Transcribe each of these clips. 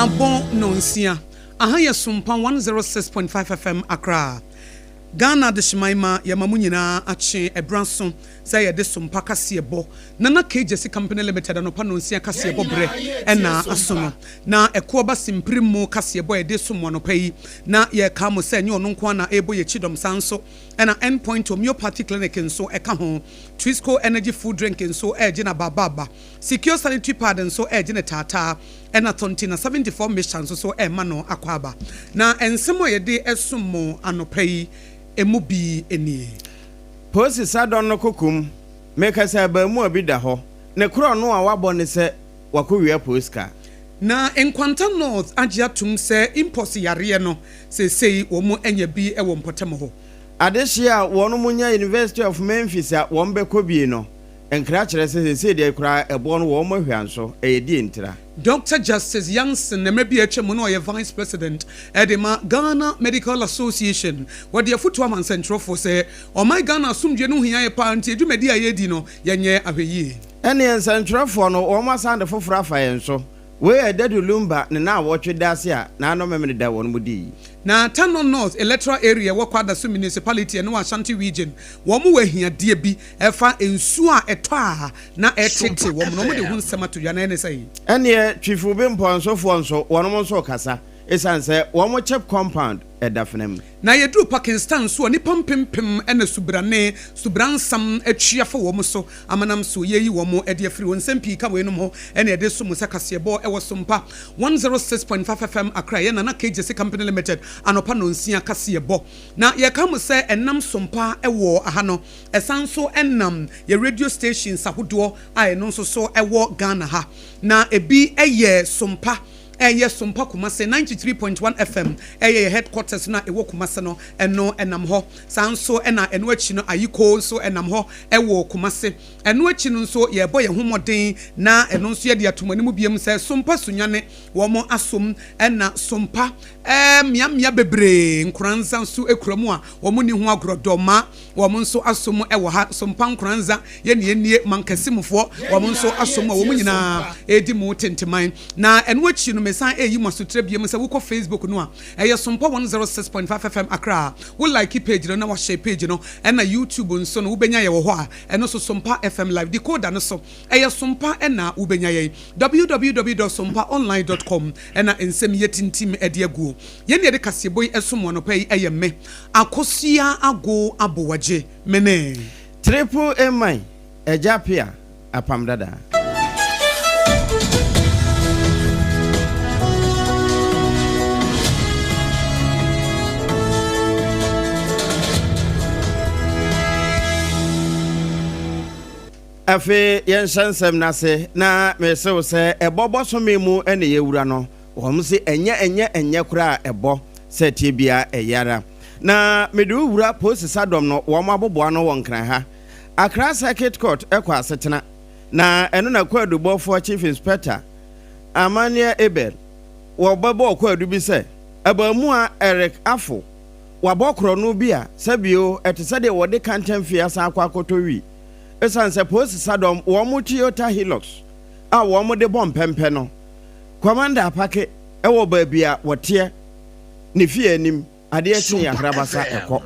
Abɔ nnɔnsia. Aha yɛ Sompa 106.5 FM Accra. Ghana Adehyeman ma yɛma mo nyinaa akye ɛberɛ aso sɛ yɛde Sompa kaseɛbɔ Nana K Gyasi Company Limited anɔpa nnɔnsia kaseɛbɔ berɛ na aso no. Na ɛkoɔ ba simpire mu kaseɛbɔ a yɛde som mo anɔpa yi na yɛreka mo sɛ ɛnyɛ ɔno nko ara na ɛrebɔ yɛn kyidɔm saa nso na End Point Homeopathy Clinic nso ɛka ho. Twisco Energy Food Drink nso ɛregye no abaaba. Secure Sanitary Pad nso ɛregye no taataa. Ɛna Tontina 74 Mixture nso so ɛrema no akwaaba. Na nsɛm a yɛde som mo anɔpa yi ɛmu bi nie. Polisi sadɔn no kokom, Mekasa abaamua bi da hɔ, ne korɔno a wabɔ ne sɛ wakɔwia polisi kaa. Na Nkwanta North agye atom sɛ Mpox yareɛ no seesei wɔn anya bi wɔ mpɔtam hɔ. Adehyeɛ a wɔn nya University of Memphis a wɔn bɛkɔ bie no, nkra kyerɛ sɛ seesei deɛ koraa ɛboɔ no wɔn ahwa nso, ɛyɛ die ntira. Doctor Justice Yankson, mmerɛ bi a atwa mu na ɔyɛ Vice President de ma Ghana Medical Association, wɔde afotuo ama nsɛntwerɛfoɔ sɛ ɔman Ghana asomdwoeɛ no ho hia yɛ paa nti dwumadie a yɛredi no yɛnyɛ ahwɛyie. Ɛneɛ nsɛntwerɛfoɔ no wɔn asan de foforɔ afa yɛn so. Wei yɛ Dadu Lumba ne naawɔtwe dase a n'ano Memeneda wɔn mu dii. Na Tano North Electoral Area ɛwɔ Kwadaso Municipality ɛno wɔ Ashanti Region, wɔn wɔ ahiadeɛ bi ɛfa nsuo a ɛtɔ a na ɛtete wɔn no, wɔn de ho nsɛm ato dwa na ɛne sɛn? Ɛneɛ Twifo Bempɔnsofoɔ nso wɔnom nso rekasa esiane sɛ wɔn chip compound ɛda fena mu. Na yɛduru Pakistan nso a, nnipa mpempem na subrane, subransam atwi afa wɔn so amanam so yɛreyi wɔn de afiri hɔ. Nsɛm pii ka weinom ho na yɛde som sɛ kaseɛbɔ wɔ Sompa 106.5 FM Accra. Ɛyɛ Nana K. Gyasi Company Limited anɔpa nnɔnsia kaseɛbɔ. Na yɛka mo sɛ ɛnam Sompa wɔ ha no, ɛsan nso nam yɛn radio stations ahodoɔ a ɛno nso so wɔ Ghana ha. Na ebi yɛ Sompa. Ɛyɛ Sompa Kumase 93.1 FM, ɛyɛ yɛ headquarters no a ɛwɔ Kumase no, ɛno ɛnam hɔ. Saa nso na ɛno akyi no Ayiko nso ɛnam hɔ ɛwɔ Kumase. Ɛno akyi no nso yɛrebɔ yɛn ho mmɔden na ɛno nso yɛde ato mo anim biom sɛ Sompa Sunyane wɔn asom ɛna Sompa ɛɛ mmeammea bebree Nkoranza nso kura mu a wɔn nni ho agorɔ Dɔma Wɔn nso aso mu wɔ ha, Sompa Nkoranza, yɛn ne yɛn nie, Mankasimfoɔ, wɔn nso aso mu a wɔn nyinaa redi mu tenteman. Na ɛno akyi no, mesan reyi mo asoterɛ biom sɛ wokɔ Facebook no a, ɛyɛ Sompa 106.5 FM Accra. Wo like page no na wa share page no, ɛna YouTube nso no wobɛnya yɛ wɔ hɔ a, ɛno nso Sompa FM Live. Decoder no so, ɛyɛ Sompa na wobɛnya yɛn. Www dot sompaonline dot com ɛna nsɛm yi atintim de aguo. Yɛn deɛ yɛde kaseɛbɔ yi som mo anɔpa yi ɛyɛ me, Akosua Ago Abowagye, me ne. Triple Amen Agya Appiah Apam Dada. Afei yɛnhyɛ nsɛm no ase na mese wo sɛ ɛbɔ bɔsome mu na yɛwura no. Wɔn se ɛnyɛ ɛnyɛ ɛnyɛ koraa ɛbɔ sɛ ɛteɛ biara ɛyɛ ara. Na mede wo wura Polisi Sadɔm no wɔn aboboano wɔ Nkran ha. Accra Circuit Court kɔ asetena. Na ɛno na kwaadubɔfoɔ Chief Inspector Amanneɛ Abel wɔbɛbɔɔ kwaadu bi sɛ abaamua Eric Afful wabɔ korɔno bi a sɛbio ɛte sɛ deɛ wɔde kantanfie asan akɔ akɔtɔ wi esiane sɛ Polisi Sadɔm wɔn Toyota Hilux a wɔn de bɔ mpɛmpɛ no Kwamanda apake wɔ baabi a wɔteɛ ne fie anim, adeɛ kyee ahrabasa ɛkɔ.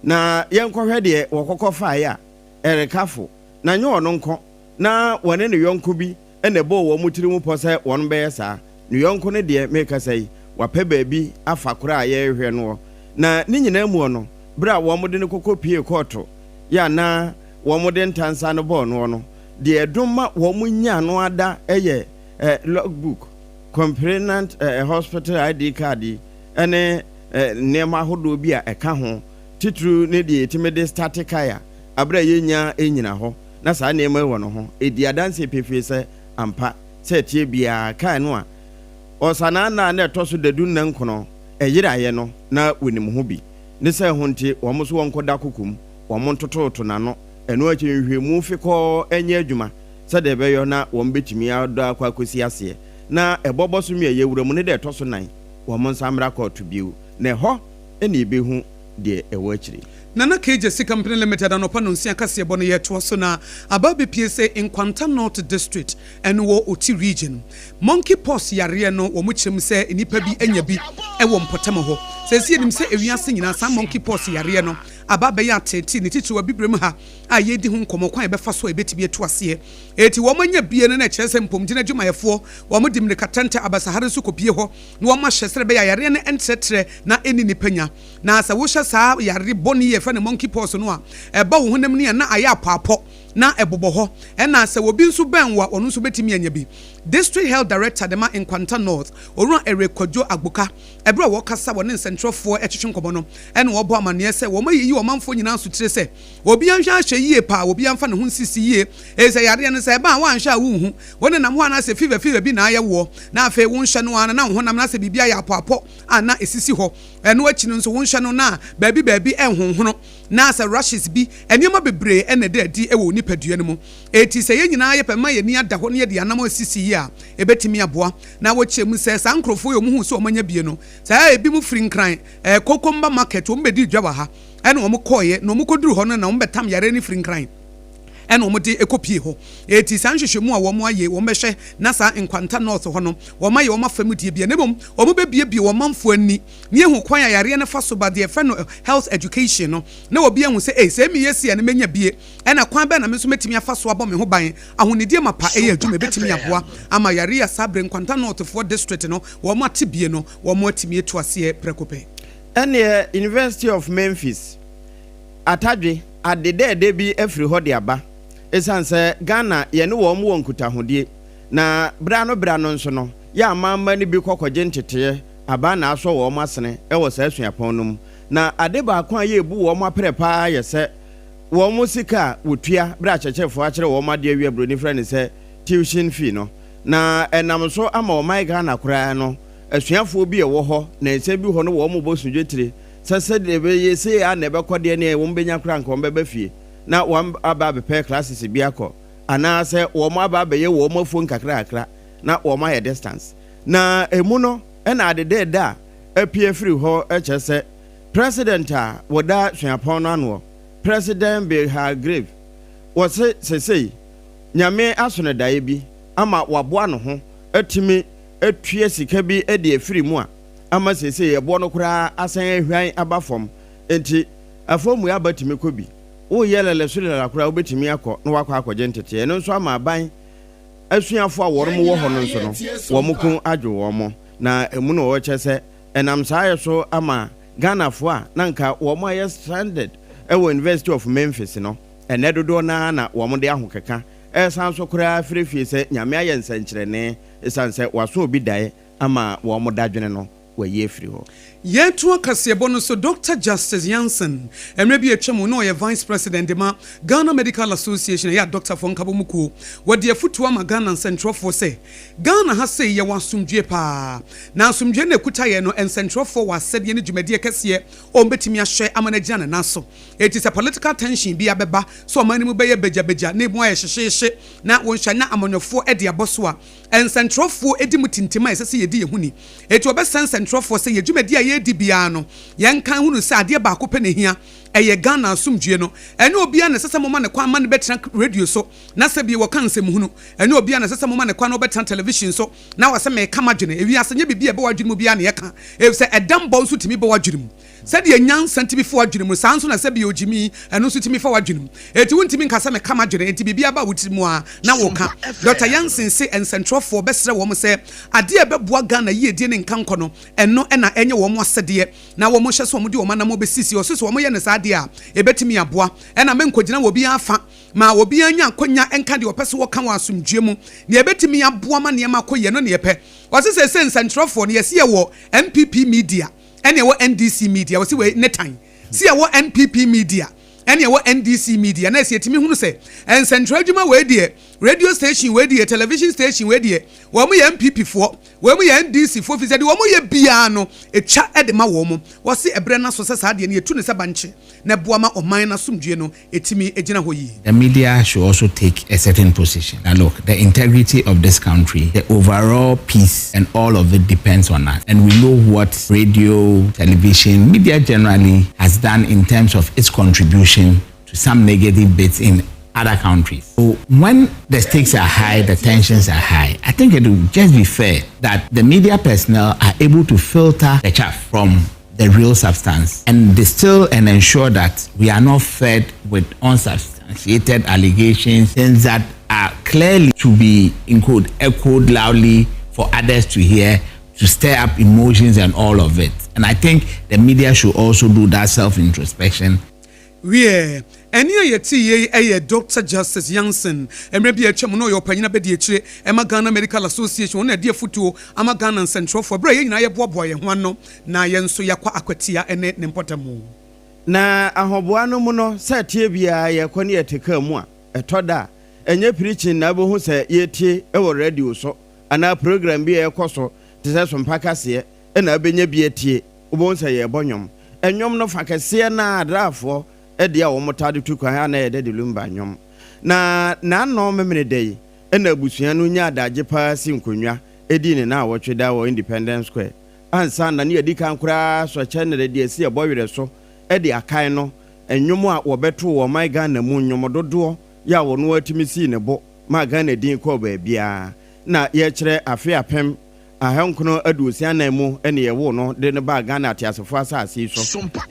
Na yɛnkɔhwɛ deɛ wɔkɔkɔ faeɛ a, ɛrekafo, na nyɛ ɔno nko, na wɔne ne yɔnko bi na ɛbɔɔ wɔn tiri mu pɔ sɛ wɔn bɛyɛ saa. Ne yɔnko no deɛ merekasa yi, wapɛ baabi afa koraa a yɛrehwɛ noɔ. Na ne nyinaa muɔ no, berɛ a wɔn de no kɔkɔ piee kɔɔto yɛ a na wɔn de ntansa no bɔɔ noɔ no, deɛ ɛdom ma wɔn nyaa no ada yɛ log book, complainant hospital ID card yi ne nneɛma ahodoɔ bi a ɛka ho, titiriw ne deɛ yɛtumi de starte kae a berɛ a yɛnnya nnyina hɔ na saa nneɛma yi wɔ no ho. Ɛdi adanseɛ pefee sɛ ampa sɛ ɛteɛ biara kae no a ɔsanaa nna a na ɛtɔ so dadu nna nkono ɛyeraeɛ no na wɔnim ho bi ne sɛ ɛho nti wɔn nso wɔnkɔda koko mu, wɔn ntototo n'ano, ɛno akyi nhwehwɛmu fekɔɔ nyɛ adwuma. Sɛdeɛ ɛbɛyɔ na wɔn bɛtumi adɔ akɔ akɔsi aseɛ, na ɛbɔ bɔsome a yɛwura mu no da ɛtɔ so nan, wɔn nsa mmra kɔɔto bio, na ɛhɔ na yɛbɛhu deɛ ɛwɔ akyire. Nana Kegyesi Company Limited anɔpa nonsia kaseɛbɔ no yɛtoa so na aba abɛpue sɛ Nkwanta North District ɛno wɔ Oti Region. Monkey pox yareɛ no wɔn kyerɛ mu sɛ nnipa bi anya bi wɔ mpɔtam hɔ. Seesei yɛnim sɛ ewiase nyinaa saa monkey pox yareɛ no aba abɛyɛ ateetee ne titiriw Abibirem ha a yɛredi ho nkɔmmɔ kwan a yɛbɛfa so a yɛbɛtumi atu aseɛ. Enti wɔn anya bie no na ɛkyerɛ sɛ mpomden adwumayɛfoɔ wɔn de mmirikatɛntɛ aba Sahara so kɔpue hɔ na wɔn ahyɛ sɛdeɛ ɛbɛyɛ a yareɛ no ntrɛtrɛ na ɛnni nnipa nya. Na sɛ wohyɛ saa yare bɔne yi a yɛfrɛ no monkey pox no a, ɛba wo honam ni a na ayɛ apɔapɔ na ɛbobɔ hɔ. Ɛna sɛ obi nso bɛn wo a, ɔno nso bɛtumi anya bi. District Health Director de ma Nkwanta North, Owura Eric Kwadwo Agboka, ɛberɛ a wɔrekasa wɔne nsɛntwerɛfoɔ retwetwe nkɔmmɔ no, ɛna ɔrebɔ amaneɛ sɛ wɔayiyi ɔmanfoɔ nyinaa asotire sɛ obiara nhwɛ ahwɛ yie paa, obiara mfa ne ho nsisi yie, efisɛ yareɛ no sɛ ɛba a woanhwɛ a wonhu. Wonenam hɔ a na sɛ fever fever bi na ayɛ woɔ, na afei wonhwɛ no ara no na wo honam no asɛ biribi ayɛ apɔapɔ a na ɛsisi hɔ. Ɛno akyi no nso wonhwɛ no na baabi baabi ɛnhonhono na sɛ rashes bi, nneɛma bebree na ɛda adi wɔ wo nipadua no mu. Enti sɛ yɛn nyinaa yɛpɛ ma yɛn ani ada hɔ na yɛde yɛn anamɔn asisi yie a, ɛbɛtumi aboa. Na wɔkyerɛ mu sɛ saa nkurɔfoɔ yi a wɔhuu sɛ wɔanya bie no, saa ebinom firi Nkran, ɛɛ Kokomba market, wɔbɛdii dwa wɔ ha ɛna wɔkɔeɛ na wɔkɔduruu hɔ no na wɔbɛtam yareɛ no firi Nkran. ɛna wɔn de kɔ pie hɔ. Eti saa nhwehwɛmu a wɔn ayɛ, wɔn bɛhwɛ na saa Nkwanta North hɔ no, wɔn ayɛ wɔn afa mu deɛ bia, na mmom wɔn bɛbiebie wɔn manfoɔ ani na yɛhu kwan a yareɛ no fa so ba, deɛ yɛfrɛ no health education no, na obi ahu sɛ ei, sɛ meyɛ sei a na mɛnya bie, ɛna kwan bɛn na me nso mɛtumi afa so abɔ me ho ban. Ahonidie mapa ɛyɛ adwuma ɛbɛtumi aboa ama yareɛ a saa berɛ Nkwanta North foɔ district no wɔn ate bie no, wɔn atumi atu aseɛ prɛko pɛ. Ɛnneɛ University of Memphis Atadwe, ade dɛɛdɛ bi afiri hɔ de aba. Esiane sɛ Ghana yɛne wɔn wɔ nkutahodie, na berɛ ano berɛ ano nso no, yɛ amanmma no bi kɔ kɔgye nteteɛ, aba na asɔ wɔn asene wɔ saa suapɔn no mu. Na ade baako a yɛrebu wɔn aperɛ pa ara yɛ sɛ wɔn sika a wɔtua berɛ a akyerɛkyerɛfoɔ akyerɛ wɔn adeɛ awie a buroni frɛ no sɛ tuition fee no. Na ɛnam so ama ɔman Ghana koraa no asuafoɔ bi a ɛwɔ hɔ nansa bi hɔ no wɔn bɔ sodwetire Sɛ sɛdeɛ ɛbɛyɛ sei ara na ɛbɛkɔ deɛ neɛ wɔn bɛnya koraa anka wɔn bɛba fie na wɔn aba abɛpɛ classes bi akɔ anaa sɛ wɔn aba abɛyɛ wɔn afuo nkakrakakra na wɔn ayɛ distance na ɛmu no ɛna adedeeda a apue afiri hɔ kyerɛ sɛ President a wɔda suapɔn no anoɔ President Bill Hargrave wɔse sesei Nyame aso no daeɛ bi ama waboa ne ho atumi atua sika bi de afiri mu a ama seesei ɛboɔ no koraa asan ahwan aba fam. Enti afɔmmue aba tumi kɔ bi. Woreyɛ lɛlɛso-lɛla koraa a, wobɛtumi akɔ na woakɔ akɔgye nteteeɛ. Ɛno nso ama aban asuafoɔ a wɔnom wɔ hɔ no nso no, wɔn ko adwo wɔn. Na ɛmu na wɔkyɛ sɛ ɛnam saa yɛ so ama Ghanafoɔ a na anka wɔn ayɛ stranded wɔ University of Memphis no, ɛnnɛ dodoɔ no ara na wɔde ahokeka resan so koraa frɛ fie sɛ Nyame ayɛ nsɛnkyerɛnne ɛsiane sɛ wɔaso obi daeɛ ama wɔn dadwene no wɔayi afiri hɔ. Yɛretoa kaseɛbɔ no so, Dɔkta Justice Yanson, mmerɛ bi a atwa mu na ɔyɛ Vice President de ma Ghana Medical Association, ɛyɛ adɔktafoɔ nkabɔmu kuo. Wɔde afutuo ama Ghana nsɛntwerɛfoɔ sɛ, Ghana ha sei yɛwɔ asomdwoeɛ pa ara, na asomdwoeɛ no a ɛkuta yɛn no, nsɛntwerɛfoɔ wɔ asɛdeɛ ne dwumadie kɛseɛ a wɔbɛtumi ahwɛ ama no agyina ne nan so. Enti sɛ political tension bi abɛba sɛ ɔman no mu bɛyɛ bagyabagya na ɛmu ayɛ hyehyeehye na wɔnhwɛ na amanyɔfoɔ de abɔ so a, Nsɛnkyerɛwfoɔ di mu tintim a ɛsɛ sɛ yɛdi yɛn ho ni. Enti wɔbɛsrɛ nsɛnkyerɛwfoɔ sɛ yɛn dwumadie a yɛredi biara no, yɛnka nhunu sɛ adeɛ baako pɛ na ɛhia, ɛyɛ Ghana asomdwoeɛ no. Ɛnyɛ obiara na ɛsɛ sɛ moma no kwan ma no bɛtena radio so na sɛ bio wɔka nsɛmhunu. Ɛnyɛ obiara na ɛsɛ sɛ moma no kwan na ɔbɛtena television so na wasɛ meka m'adwene. Ewiase nyɛ biribi a ɛbɔ w'adwene mu biara na yɛka, efisɛ ɛdambɔ nso tumi bɔ w'adwene mu. Sɛdeɛ nyansa tumi fa w'adwene mu no, saa ara nso na sɛdeɛ ogyimi, ɛno nso tumi fa w'adwene mu. Enti wontumi nka sɛ meka m'adwene, enti biribiara ba wo tiri mu ara na woka. Dɔkta Jansen se nsɛntwerɛfoɔ bɛsrɛ wɔn sɛ adeɛ a ɛbɛboa Ghana yiedie ne nkankɔ no, ɛno na ɛnyɛ wɔn asɛdeɛ na wɔn hyɛ sɛ wɔde wɔn anammɔn bɛsisi. Ɔse sɛ wɔyɛ no saa deɛ a, ɛbɛtumi aboa. Ɛna menkɔgyina wɔ obiara afa ma obiara nya akwanya nka deɛ ɔpɛ sɛ ɔka wɔ asomdwoeɛ mu. Deɛ ɛbɛtumi aboa ma nneɛma akɔ yie, ɛno na yɛpɛ. Ɔse seesei nsɛntwerɛfoɔ no, yɛse yɛwɔ NPP media. Ɛna ɛwɔ NDC media wɔsi wei ne tan si ɛwɔ NPP media Ɛne ɛwɔ NDC media na ɛsɛ yɛtumi hunu sɛ nsɛntwerɛ adwuma wei deɛ, radio station wei deɛ, television station wei deɛ, wɔn yɛ NPP foɔ, wɔn yɛ NDC foɔ, firi sɛ deɛ wɔn yɛ biara no ɛtwa de ma wɔn. Wɔse ɛberɛ no aso sɛ saa deɛ no yɛtu no sɛ bankye na ɛboa ma ɔman no asomdwoeɛ no ɛtumi gyina hɔ yie. The media should also take a certain position that look, the integrity of this country, the overall peace and all of it depends on us. And we know what radio, television, media generally has done in terms of its contribution to some negative bits in other countries. So when the stakes are high, the tensions are high, I think it would just be fair that the media personnel are able to filter the chaff from the real substance and distill and ensure that we are not fed with unsubstantiated allegations, things that are clearly to be, in quote, echoed loudly for others to hear, to stir up emotions and all of it. And I think the media should also do that self-introspection. Wiɛ, ɛne a yɛte yei ɛyɛ Dr Justice Yanson. Mmerɛ bi a atwam no, ɔyɛ ɔpanyin abɛdi akyire ɛma Ghana Medical Association. Wɔn na ɛde afotuo ama Ghana nsɛntwerɛfoɔ berɛ a yɛn nyinaa yɛboaboa yɛn ho ano na yɛn nso yɛakɔ akwatia ne ne mpɔtamu. Na ahoboa no mu no, sɛ ɛteɛ biara yɛkɔ ne yɛte kaa mu a, ɛtɔ da a, ɛnyɛ pirikyin na wobɛhu sɛ yɛretie wɔ radio so anaa program bi a ɛrekɔ so te sɛ Sompa Kaseɛ na wobɛnya bi atie. Wobɛhu sɛ yɛrebɔ nnwom. Nnwom no fa kɛseɛ no ara Adraafoɔ deɛ a wɔtaa de tu kwan a na ɛyɛ Daddy Lumba nnwom. Na n'ano Memeneda yi na abusua no nyaa adagye paa si nkonnwa dii ne naawɔtwe da wɔ Independence Square ansa na ne adi kan koraa sɔ kyɛ na de asi ɛbɔ werɛ so de akae no nnwom a wɔbɛtoo wɔ ɔman Ghana mu nnwom dodoɔ yɛ a ɔno ara tumi sii ne bo maa Ghana din kɔɔ baabiara na yɛkyerɛ afe 1964 mu ne yɛwoo no de no baa Ghana ateasefoɔ asase yi so.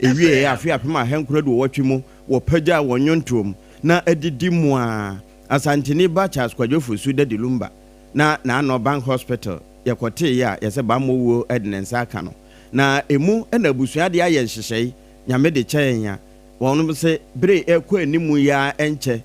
Ɛwieeɛ afe 1980 mu wɔpagyaa wɔn nnwontoɔ mu na adidi mu ara Asanteni ba Charles Kwadwo Fosu Daddy Lumba na n'ano Bank Hospital yɛkɔteeɛ a yɛsɛ bammɔ wuo de ne nsa aka no na ɛmu na abusua de ayɛ nhyehyɛe Nyame de kyɛ yɛn a wɔnom se bere rekɔ anim yi ara ɛnkyɛ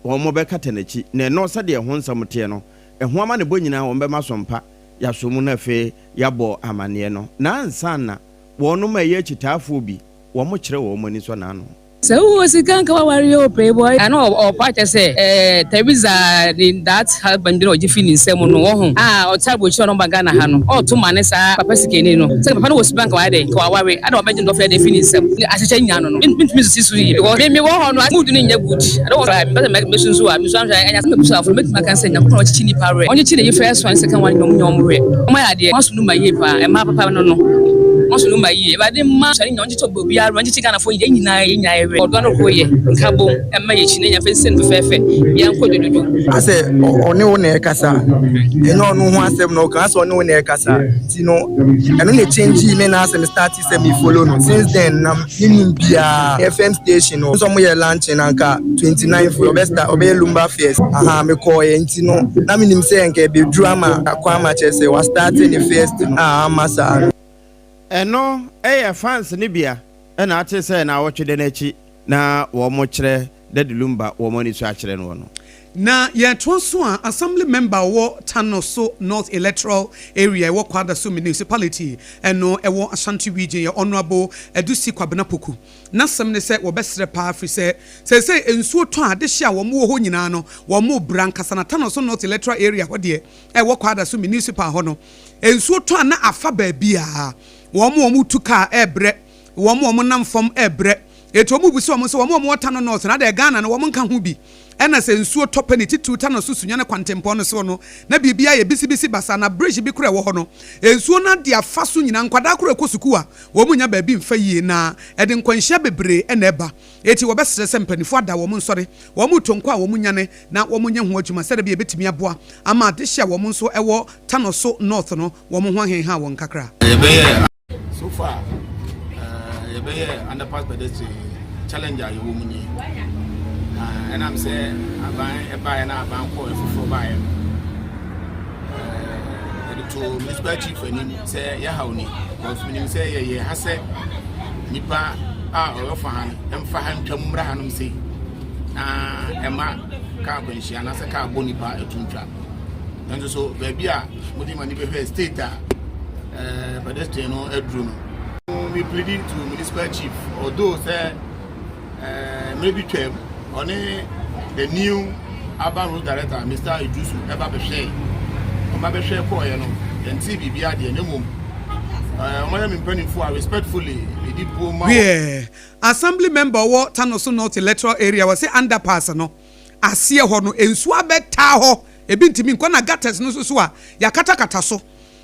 wɔbɛkata n'akyi na ɛno sɛdeɛ ɛho nsɛm teɛ no Ɛho amanebɔ nyinaa wɔbɛma so mpa, yɛasɔ mu na afei yɛabɔ amaneɛ no. Na ansa na wɔnom a ɛyɛ akyitaafoɔ bi, wɔkyerɛ wɔn anisɔ n'ano. Sɛ wo wɔ sika nka waware o playboy. Ana ɔɔpa akyɛ sɛ eh Theresa ne that husband bi na ɔgye fi ne nsam no wɔho a ɔte abrokyire a ɔno ɔba Ghana ha no ɔɔto ma ne saa papa sikani no sɛ papa no wɔ sika nka wayɛ dɛn nka waware ada wabɛgye ne dɔfo de afi ne nsam ne ahyehyɛ nya no no mentumi nsisi so yie because me me wɔ hɔ no mood no nyɛ good I don't want to mepɛ sɛ mɛsunsu a mesu ahwɛ ɛnyɛ asɛm abusuafo no mɛtumi aka sɛ Nyankopɔn na ɔkyekye nnipa werɛ ɔnkyekye ne first one second one nyɛ ɔmo werɛ ɔmo ayɛ adeɛ ɔmo aso no ma yie paa ɛmaa papa no no ɔmo aso no ma yie Awurade mma sɔre nyina ɔnkyekye obiara werɛ ɔnkyekye Ghanafoɔ yɛn nyinaa yɛn nyinaa werɛ ɔdɔ no koro yɛ nkabom ɛmma yɛkyi na yɛmfa nsi no fɛfɛɛfɛ yɛnkɔ dwodwodwo. Asɛ ɔne wo na ɛkasa, ɛnyɛ ɔno ho asɛm na ɔka, asɛ ɔne wo na ɛkasa. Nti no, ɛno na ɛkyɛngyii me na asɛ me start sɛ me follow no. Since then na me nim biara. FM station no, nso ɔmo yɛ launching na nka 29 fo ɔbɛ start ɔbɛyɛ Lumba Fest. Aha, me kɔɔ yɛ nti no, na me nim sɛ nka ɛbɛduru ama akɔ ama kyerɛ sɛ wa start ne fest no a ama saa no. Ɛno yɛ fans no bia na ate sɛ naawɔtwe da no akyi na wɔn kyerɛ Daddy Lumba wɔn ani so akyerɛ noɔ no. Na yɛtoa so a, Assembly Member a ɔwɔ Tanoso North Electoral Area ɛwɔ Kwadaso Municipality ɛno ɛwɔ Ashanti Region yɛ Honourable Adusi Kwabena Poku. N'asɛm ne sɛ wɔbɛsrɛ paa firi sɛ seesei nsuo tɔ a adehye a wɔn wɔ hɔ nyinaa no wɔn rebrɛ ankasa na Tanoso North Electoral Area hɔ deɛ ɛwɔ Kwadaso Municipal hɔ no nsuo tɔ a na afa baabiara. Wɔn a wɔtu kaa rebrɛ, wɔn a wɔnam fam rebrɛ. Enti wɔbisa wɔn sɛ, wɔn a wɔwɔ Tano North no, adɛn Ghana no wɔnka ho bi? Ɛna sɛ nsuo tɔ pɛ ne titiriw Tano so Sunyani kwantempɔn no soɔ no, na biribiara yɛ bisibisi basaa, na bridge bi koraa a ɛwɔ hɔ no, nsuo no ade afa so nyinaa. Nkwadaa koraa rekɔ sukuu a, wɔnnya baabi mfa yie, na ɛde nkwanhyia bebree na ɛba. Enti wɔbɛsrɛ sɛ mpanimfoɔ ada wɔn nsɔre, wɔn reto nkɔ a wɔnyane na wɔnyɛ ho adwuma sɛdeɛ ɛbɛyɛ ɛbɛtumi aboa ama adehye a wɔn nso wɔ Tano so North no wɔn ho ahenha wɔn kakra. Yɛbɛyɛ so far eh, yɛbɛyɛ underpass pedestrian challenge a yɛwɔ mu nie na ɛnam sɛ aban ɛbaeɛ na aban kɔɔ ɛfoforɔ baeɛ no eh, yɛde to municipal chief anim sɛ yɛhaw ni because menim sɛ yɛyɛ ha sɛ nipa a ɔyɛ fa ha no ɛmfa ha ntwam mmra hanom sei na ɛma kaa akwanhyia anaasɛ kaa bɔ nipa ɛto ntwa nanso so baabi a mode ma ni bɛhwɛ state a eh, pedestrian no aduru no me pleading to municipal chief although sɛ eh, Mmerɛ bi twaam, ɔne the new Urban Road Director, Mister Iddrisu, ɛba bɛhwɛe. Ɔba bɛhwɛ kɔɔeɛ no, yɛntee biribiara deɛ, na mmom wɔyɛ me mpanimfoɔ a respectfully medi buo ma wɔn. Wiɛ, Assembly member ɔwɔ Tanoso North Electoral Area, wɔse underpass no aseɛ hɔ no nsuo abɛtaa hɔ, ebi ntumi nkɔ na gutters no nso so a yɛakatakata so.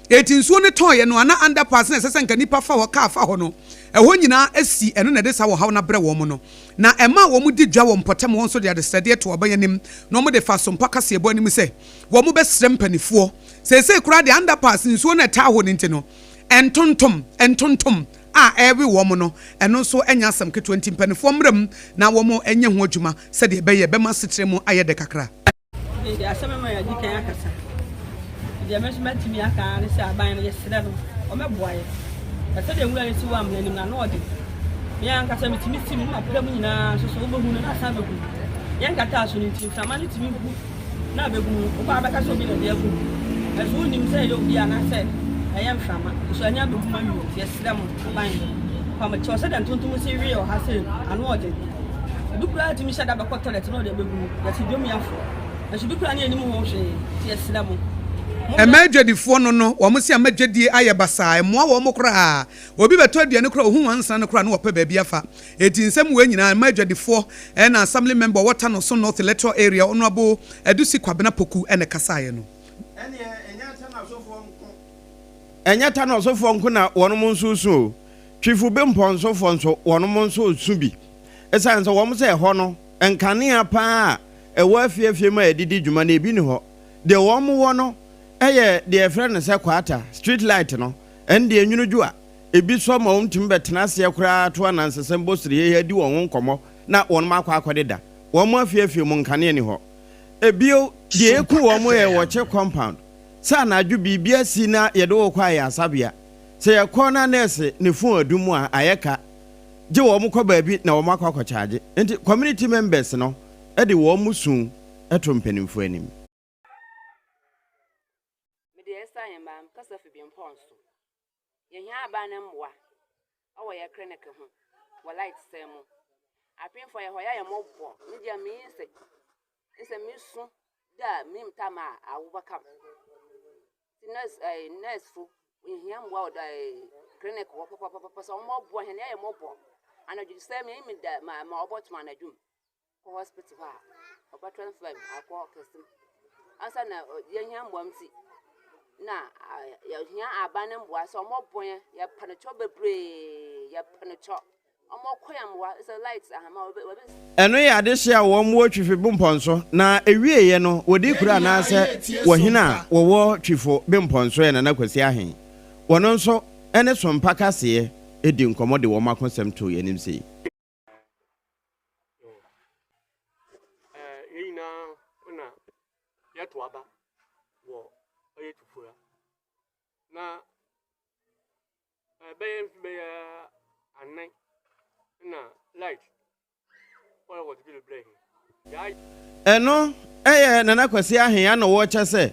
Enti nsuo no tɔeɛ no a na underpass no a ɛsɛ sɛ nka nnipa fa hɔ, kaa fa hɔ no, ɛhɔ nyinaa asi, ɛno na ɛde saa ɔhaw no abrɛ wɔn no. Na ɛmaa wɔn di dwa wɔ mpɔtam hɔ nso de adesrɛdeɛ too aban anim na wɔde faa Sompa kaseɛbɔ anim sɛ wɔbɛsrɛ mpanifoɔ. Seesei koraa deɛ underpass nsuo no a ɛtaa hɔ no nti no, ntontom, ntontom, a ɛrewe wɔn no, ɛno nso nyɛ asɛm ketewa nti mpanifoɔ mmra mu na wɔnyɛ ho adwuma sɛdeɛ ɛbɛyɛ ɛbɛma asetena mu ayɛ dɛ kakra. Afei deɛ asɛm ama yɛadi kan akasa. Deɛ me nso mɛtumi aka ara ne sɛ aban no yɛsrɛ no ɔmmɛboa yɛn. Na sɛdeɛ nwura no si wɔ amena no mu no ano ɔden. Me ankasa metumi si mu na mapra mu nyinaa nso so wobɛhu no na asan abɛgu mu. Yɛn nkataa so no nti mframa no tumi hu na abɛgu mu. Wokɔ a wobɛka sɛ obi na ɛde agu mu. Nanso wonnim sɛ ɛyɛ obi anaasɛ ɛyɛ mframa. Nso anya abɛgu mu awie nti yɛsrɛ mo aban no. Fa mo kyɛw sɛdeɛ ntontom si wee wɔ ha sei no ano ɔden. Ebi koraa tumi hyɛ da bɛkɔ toilet na ɔde abegu mu. Yɛte dwom yafo. Nanso bi koraa ne yɛnnim ho hwee. Nti yɛsrɛ mo, mommra. Ɛma adwadifoɔ no no, wɔn se ama dwadie ayɛ basaa, ɛmmoa wɔn koraa. Obi bɛtɔ aduane koraa a, ɔhu nwansena no koraa na wapɛ baabi afa. Enti nsɛm wei nyinaa, ɛma adwadifoɔ ɛna Assembly Member ɔwɔ Tanoso North Electoral Area, Honourable Adusi Kwabena Poku na ɛkasaeɛ no. Ɛnneɛ ɛnyɛ Tanosofoɔ nko. Ɛnyɛ Tanosofoɔ nko na wɔnom nso resu o. Twifo Bempɔnsofoɔ nso wɔnom nso resu bi. Esiane sɛ wɔn sɛ ɛhɔ no nkanea paa a ɛwɔ afie afie mu a yɛde di dwuma no ebi nni hɔ. Deɛ wɔn wɔ no yɛ deɛ yɛfrɛ no sɛ kwaata, street light, no, ɛno deɛ nwunu dwo a, ebi sɔ ma wɔn tumi bɛtena aseɛ koraa to anansesɛm bɔ sirihehe di wɔn ho nkɔmmɔ na wɔn akɔ akɔdeda. Wɔn afie afie mu nkanea nni hɔ. Ebio, deɛ eku wɔn yɛ wɔkye compound sɛ anadwo biribi asi na yɛde wo kɔ ayaresabea. Sɛ yɛkɔ na nɛɛse ne phone adum a, ayɛ ka. gye wɔn kɔ baabi na wɔn akɔ akɔkyaagye. Nti community members no de wɔn su to mpanimfoɔ anim. Mede Esther Ahemmaa, mekasa fi Bempɔn so. Yɛhia aban no mmoa wɔ yɛ clinic ho wɔ light sɛn mu. Apemfoɔ yɛ hɔ yɛ ayɛ mmɔbɔ. Me deɛ meyi sɛ sɛ mesu da a menim tam a awo bɛka me. Nti nurse ɛɛ nurse fo yɛhia mmoa wɔ ɛɛ clinic hɔ papapapa sɛ wɔn boa hɛn yɛayɛ mmɔbɔ. Anadwo sɛ me me da ma ma ɔbɔto anadwo mu kɔ hospital hɔ a ɔbɛ transfer me akɔ kɛse mu. Ansa na yɛhia mmoa nti na yɛhia aban no mmoa sɛ wɔbɔ yɛn yɛpɛ no kyɛw bebree yɛpɛ no kyɛw. Ɛno yɛ adehye a wɔn wɔ Twifi Bempɔnso, na ɛwieɛ no wɔdi kuro anaasɛ wɔhene a wɔwɔ Twifo Bempɔnso yɛ Nana Kwasi Ahen. Wɔno nso ne Sompa Kaseɛ di nkɔmmɔ de wɔn akosɛm too yɛn anim sei. Yɛn nyinaa na yɛto aba wɔ ɔyɛ tufura na Bɛyɛ mfe bɛyɛ anan na light ɔyɛ wɔdze bi rebrɛ hɛn. Yɛayɛ. Ɛno yɛ Nana Kwasi Ahen ano wɔkyɛ sɛ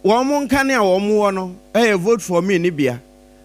wɔn nkanea a wɔn wɔ no yɛ vote for me no bia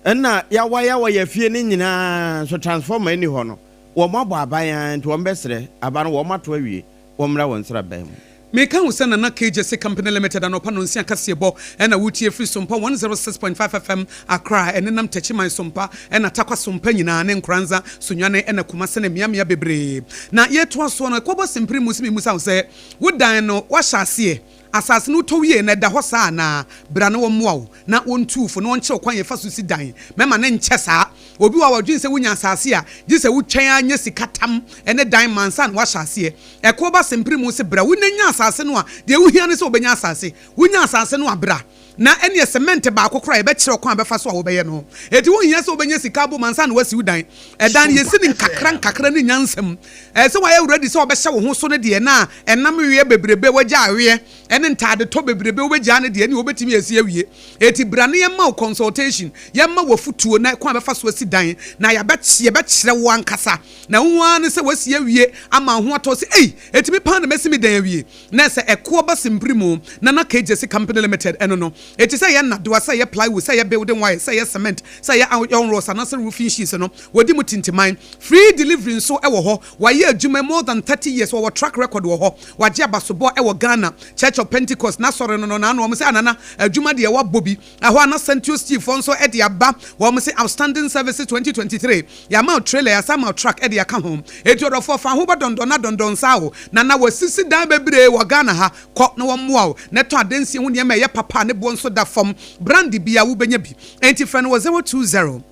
ɛna yawa yawa yɛ fie no nyinaa nso transformer nni hɔ no wɔn abɔ aban ara nti wɔn bɛsrɛ aba no wɔn ato awie wɔn mmra wɔn nsraban mu. Meka wo sɛ Nana KJC Company Limited anɔpa nonsia kaseɛbɔ na wotie firi Sompa 106.5 FM Accra ɛnenam Techiman Sompa ɛna Tarkwa Sompa nyinaa ne Nkoranza, Sunyani ɛna Kumase ne mmeammea bebree. Na yɛtoa soɔ no ɛkɔbɔ sempere mu sɛ memusa wo sɛ wo dan no woahyɛ aseɛ? Asase no wotɔ wiee no ɛda hɔ saa anaa? Bra na wɔmmoa wo na wɔntu wo fo na wɔnkyerɛ wo kwan a yɛfa so si dan. Mɛma no nkyɛ saa. Obi wɔ hɔ a ɔdwene sɛ wonya asase a gye sɛ wotwɛn ara nya sika tam ne dan ma ansa na woahyɛ aseɛ. Ɛko ba sempere mu se bra wo na nya asase no a, deɛ wohia ne sɛ wobɛnya asase. Wonya asase no a, bra na ɛneɛ cement baako koraa yɛbɛkyerɛ wo kwan a bɛfa so a wobɛyɛ no. Enti wonhia sɛ wobɛnya sika abom ansa na woasi wo dan. Ɛdan no yɛsi no nkakra nkakra ne nyansa mu. Ɛɛ sɛ woayɛ ready sɛ wobɛhyɛ wo ho so no deɛ na ɛnam weɛ bebrebe, wagya aweɛ. ne ntaadetɔ bebrebe wobɛgyaa no deɛ ɛne wobɛtumi asi awie. Eti bra na yɛmma wo consultation, yɛmma wo afutuo na kwan a bɛfa so asi dan na yɛabɛkyerɛ wo ankasa. Na wo ara ne sɛ woasi awie ama wo ho atɔ wo sɛ ei, ɛtumi paa na masi me dan awie. Na sɛ ɛkoɔ ba simpiri mu na na KJC Company Limited ɛno no. Eti sɛ ɛyɛ nnadewa, sɛ ɛyɛ plywood, sɛ ɛyɛ building wire, sɛ ɛyɛ cement, sɛ ɛyɛ iron rods anaasɛ roofing sheets no, wɔdi mu tintiman. Free delivery nso wɔ hɔ. Wayɛ adwuma more than 30 years, wɔwɔ track record wɔ hɔ. Wagye abasobɔ wɔ Ghana Church of Pentecost n'asɔre no no n'ano. Wɔn sɛ anana adwuma deɛ wabɔ bi. Ɛhɔ a na Sentio Steve foɔ nso de aba. Wɔn se Outstanding Services 2023. Yɛama wo trailer, yɛasan ama wo truck de aka ho. Enti ɔdɔfoɔ fa ho bɔ dɔndɔn na dɔndɔn saa o. Nana wɔasisi dan bebree wɔ Ghana ha. Kɔ na wɔmmoa wo na tɔ adansie ho nneɛma a ɛyɛ papa a ne boɔ nso da fam. Brand biara wobɛnya bi. Enti frɛ no wɔ 020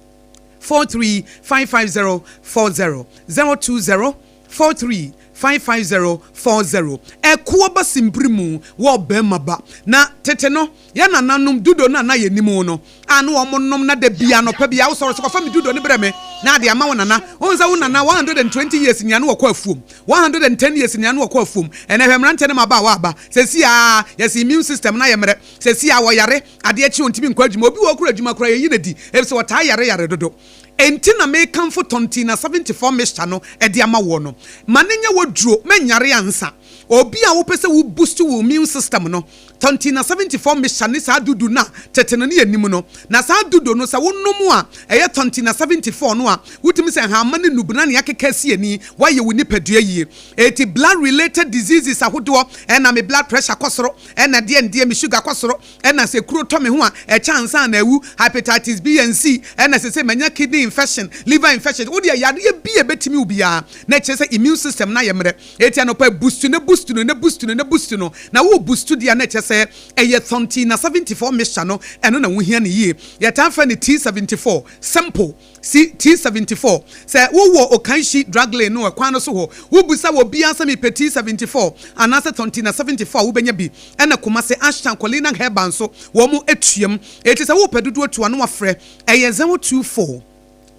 43 550 40, 020 43 550 40. Ɛkoɔ ba simpiri mu wɔ ɔbarima ba. Na tete no, yɛn nananom dudo no a na yɛnim no a na wɔnom na da biara anɔpa biara wosɔre sɛ kɔfa me dudo no brɛ me na ade ama wo nana. Wohu sɛ wo nana 120 years nea na wɔkɔ afuom, 110 years nea na wɔkɔ afuom. Ɛnɛ hwɛ mmeranteɛ ne mmabaawa aba seesei a yɛse immune system no ayɛ mmerɛ. Seesei a wɔyare, adeɛ kye ɔntumi nkɔ adwuma. Obi wɔ hɔ koraa adwuma koraa yɛyi no adi efisɛ ɔtaa yare yare dodo. Enti na mekamfo Tontina 74 mixture no de ama woɔ no. Ma no nyɛ wo duro, mɛnyare ansa. Obi a wopɛ sɛ wo boost wo immune system no, Tontina 74 mixture ne saa dudu no a tete no ne yɛnim no. Na saa dudo no sɛ wonom a, ɛyɛ Tontina 74 no a, wotumi sɛ nhama ne nnubena ne akeka asi ani, woayɛ wo nipadua yie. Enti blood related diseases ahodoɔ, ɛna me blood pressure kɔ soro, ɛna deɛn deɛ me sugar kɔ soro, ɛna sɛ kuro tɔ me ho a ɛkyɛ ansa na awu, hepatitis B and C, ɛna sesei manya kidney infection, liver infection, wo deɛ yareɛ bi a ɛbɛtumi wo biara na ɛkyerɛ sɛ immune system no ayɛ mmerɛ, enti anɔpa boost no boost no na boost no na boost no, na wo boost deɛ a na ɛkyerɛ sɛ ɛyɛ Thontina 74 mixture no, ɛno na wohia no yie, yɛtaa frɛ no T74, simple. Si T74. Sɛ wowɔ Okaishie Drug Lane no kwan no so hɔ, wobisa wɔ obiara sɛ mepɛ T74 anaasɛ Tontina 74 a wobɛnya bi. Ɛna Kumasi, Ashtown, Colina Herbal nso wɔn tuam. Enti sɛ wopɛ dodoɔ tu a na wafrɛ. Ɛyɛ 024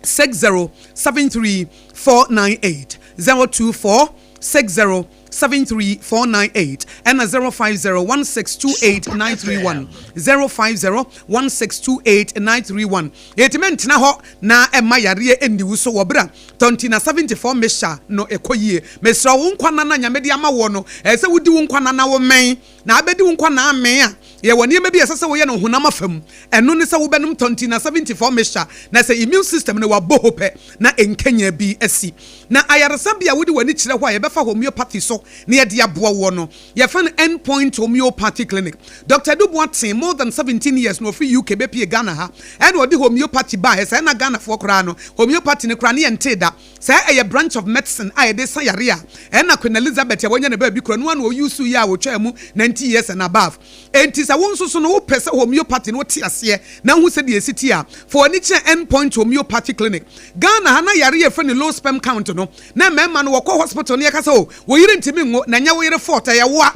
60 73 498, 024 60 73498 ɛna 0501628931 0501628931 Yɛntumi ntena hɔ na ɛmma yareɛ nni wo so wɔ berɛ a tɔnti na 74 mixture no ɛkɔ yie. Mesrɛ wo, wo nkwa nna no a Nyame de ama woɔ no, ɛsɛ sɛ wodi wo nkwa nna na womɛn. Na abɛdi wo nkwa nna amee a, yɛwɔ nneɛma bi a ɛsɛ sɛ woyɛ no honam afa mu. Ɛno ne sɛ wobɛnom tɔnti na 74 mixture na sɛ immune system no wabɔ ho pɛ na nkanyan bi asi. Na ayaresabea a wode w'ani kyerɛ hɔ a yɛbɛfa homeopathy so na yɛde aboa woɔ no, yɛfrɛ no End Point Homeopathy Clinic. Doctor Adu Boateng, more than 17 years na ɔfiri UK bɛpue Ghana ha ɛna ɔde homeopathy baeɛ. Sɛɛ na Ghanafoɔ koraa no, homeopathy no koraa ne yɛntee da. Sɛɛ ɛyɛ branch of medicine a yɛde sa yareɛ a ɛna Queen Elizabeth a wanya ne baabi koraa no ara na ɔuse yɛ a ɔtwaa mu 90 years and above. Enti sɛ wo nso so no wopɛ sɛ homeopathy no wote aseɛ na wohu sɛdeɛ ɛsi te a, fa w'ani kyerɛ End Point Homeopathy Clinic. Ghana ha na yareɛ a yɛfrɛ no low sperm count no, na mmarima no wɔkɔ hospital na yɛka sɛ oh, wo yere ntumi nwo, na ɛnyɛ wo yere fault, ɛyɛ wo a.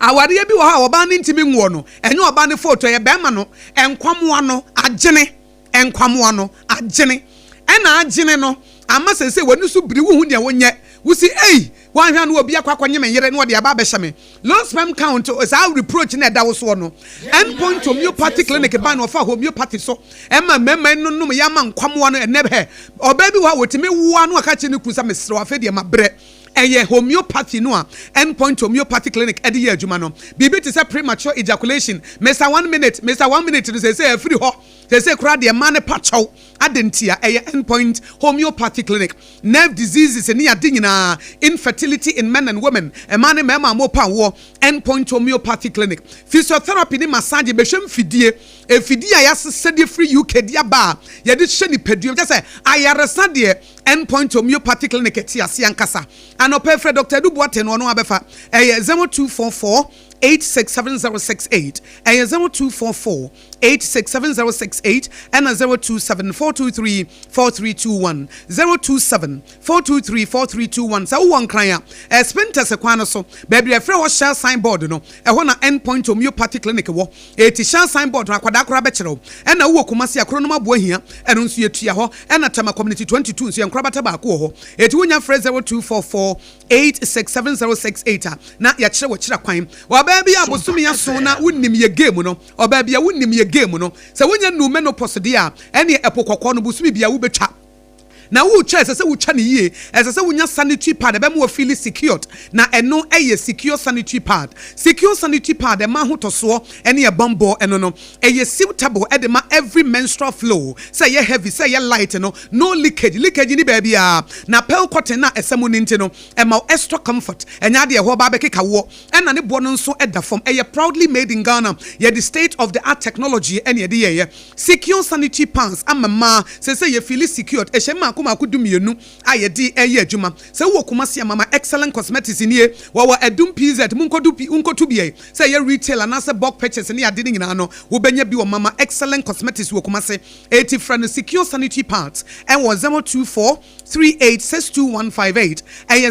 Awareɛ bi wɔ hɔ a ɔbaa no ntumi nwoɔ no, ɛnyɛ ɔbaa no fault, ɛyɛ barima no nkwamoa no agyene. Nkwamoa no agyene. Ɛna agyene no ama seesei w'ani so biri, wonhu deɛ wonyɛ. Wosi ei, woanhwɛ a na obi akɔ akɔnye me yere na ɔde aba abɛhyɛ me. Low sperm count, saa reproach no a ɛda wo soɔ no, End Point Homeopathy Clinic bae na wɔfaa homeopathy so ma mmarima yi no nomyɛ ama nkwamoa no. Ɛnnɛ hɛ, ɔbaa bi wɔ hɔ a wɔtumi wo ara na waka akyerɛ ne kunu sɛ mesrɛ wo afei deɛ mabrɛ. Ɛyɛ homeopathy no a End Point Homeopathy Clinic de yɛ adwuma no. Biribi te sɛ premature ejaculation, Mister One Minute, Mister One Minute no seesei afiri hɔ. Seesei koraa deɛ mmaa no pa kyɛw. Adɛn ntia? Ɛyɛ End Point Homeopathy Clinic. Nerve diseases ne ade nyinaa, infertility in men and women, mmaa ne mmarima a wɔrepɛ awoɔ, End Point Homeopathy Clinic. Physiotherapy ne massage, bɛhwɛ mfidie, mfidie a yɛasesa de afiri UK de aba a yɛde hyɛ nipadua mu, kyerɛ sɛ ayaresa deɛ End Point Homeopathy Clinic te aseɛ ankasa. Anɔpa yi frɛ Doctor Adu Boateng na ɔno abɛfa. Ɛyɛ 0244 867068, ɛyɛ 0244 867068 ɛna 027 423 4321, 027 423 4321. Sɛ wowɔ Nkran a, Spintex kwan no so, baabi a yɛfrɛ hɔ Shell sign board no, ɛhɔ na End Point Homeopathy Clinic wɔ. Eti Shell sign board no, akwadaa koraa bɛkyerɛ wo. Ɛna wowɔ Kumasi a, Kronom Aboahia, ɛno nso yɛtua hɔ. Ɛna Tema Community 22 nso, yɛn nkorabata baako wɔ hɔ. Eti wonya frɛ 0244 867068 a, na yɛakyerɛ wo akyiri akwan. Wɔ Ɔbaa bi a bosome ason na wonim yɛ game no, ɔbaa bi a wonim yɛ game no, sɛ wonya nnuu menopause deɛ a, ɛneɛ ɛpo kɔkɔɔ no bosome biara wobɛtwa. Na woretwa a, ɛsɛ sɛ wotwa no yie. Ɛsɛ sɛ wonya sanitary pad a ɛbɛma woafeeli secured, na ɛno yɛ Secure Sanitary Pad. Secure Sanitary Pad ɛma ahotɔsoɔ ne ɛbanbɔ, ɛno no, ɛyɛ suitable de ma every menstrual flow, sɛ ɛyɛ heavy, sɛ ɛyɛ light no, no leakage, leakage nni baabiara. Na pearl cotton no a ɛsɛ mu no nti no, ɛma wo extra comfort, ɛnyɛ adeɛ a ɛhɔ ba abɛkeka woɔ, ɛna ne boɔ no nso da fam. Ɛyɛ proudly made in Ghana, yɛde state of the art technology na ɛde yɛeɛ. Secure sanitary pads ama mmaa seesei yɛ feeli secured, ɛhyɛ mmaako mmaako 12 a yɛde reyɛ adwuma. Sɛ wowɔ Kumasi a Mama Excellent Cosmetics nie, wɔwɔ Adum PZ, monkɔdu pi monkɔtu bi ɛ, sɛ ɛyɛ retail anaasɛ bulk purchase ne ade no nyinaa no wobɛnya bi wɔ Mama Excellent Cosmetics wɔ Kumasi. Enti frɛ no Secure Sanitary Pads ɛwɔ 024 3862158, ɛyɛ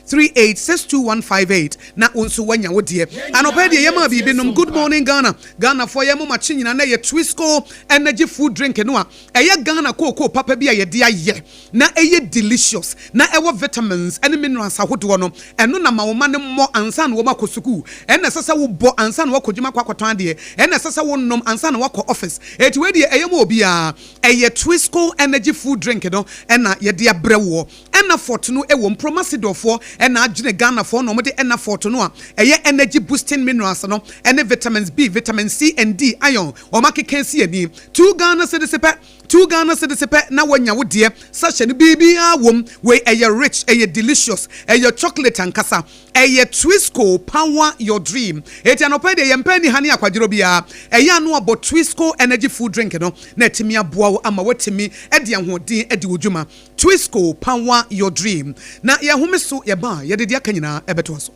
0243862158 na wo nso woanya wo deɛ. Anɔpa yi deɛ yɛmaa biribi nom Good morning Ghana, Ghanafoɔ yɛ mo makye nyinaa na ɛyɛ Twisco energy food drink no a ɛyɛ Ghana kookoo papa bi a yɛde ayɛ na ɛyɛ delicious na ɛwɔ vitamins ne minerals ahodoɔ no, ɛno na ma wo mma no mmɔ ansa na wɔn akɔ sukuu, ɛna ɛsɛ sɛ wobɔ ansa na woakɔ dwuma akɔ akɔtɔn adeɛ, ɛna ɛsɛ sɛ wonom ansa na woakɔ office. Enti wei deɛ ɛyɛ ma obiara. Ɛyɛ Twisco energy food drink no na yɛde abrɛ woɔ. Enafort no wɔ mu. Promasidorfoɔ na adwene Ghanafoɔ na wɔde Enafort no a ɛyɛ energy boosting minerals no ne vitamins B, vitamin C and D, iron wɔn akeka asi ani. 2 Ghana cedis pɛ, 2 Ghana cedis pɛ na woanya wo deɛ. Sachet no biribiara wɔ mu. Wei ɛyɛ rich, ɛyɛ delicious, ɛyɛ chocolate ankasa. Ɛyɛ Twisco power your dream. Enti anɔpa yi deɛ yɛmpɛ aniha ne akwadworɔ biara. Ɛyɛ a na wabɔ Twisco energy food drink no na atumi aboa wo ama woatumi de ahoɔden adi wo dwuma. Twisco power your dream. Na yɛhome so yɛba a yɛde deɛ aka nyinaa ɛbɛtoa so.